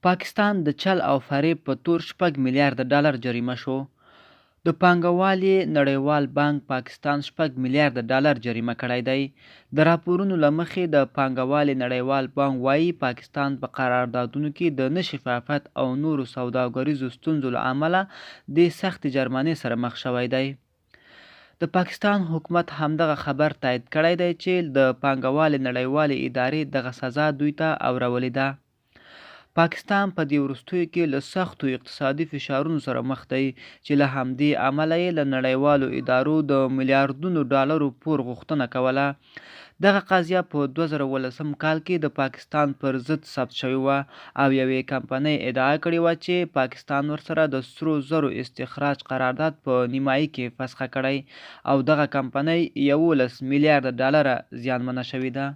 پاکستان د چل او فریب په تور شپږ میلیارده ډالر جریمه شو. د پانګوالې نړیوال بانک پاکستان شپږ میلیارده ډالر جریمه کړی دی. د راپورونو له مخې د پانګوالې نړیوال بانک وايي، پاکستان په قراردادونو کې د نه شفافیت او نورو سوداګریزو ستونزو له امله دې سختې جرمانې سره مخ شوی دی. د پاکستان حکومت هم دغه خبر تایید کړی دی چې د پانګوالې نړیوالې ادارې دغه سزا دوی ته اورولې ده. پاکستان په دې وروستیو کې له سختو اقتصادي فشارونو سره مخ دی چې له همدې امله یې له نړیوالو ادارو د میلیاردونو ډالرو پور غوښتنه کوله. دغه قضیه په 2010 کال کې د پاکستان پر ضد ثبت شوې وه او یوې کمپنۍ ادعا کړې وه چې پاکستان ورسره د سرو زرو استخراج قرارداد په نیمایي کې فسخه کړی او دغه کمپنۍ 11 میلیارده ډالره زیانمنه شوې ده.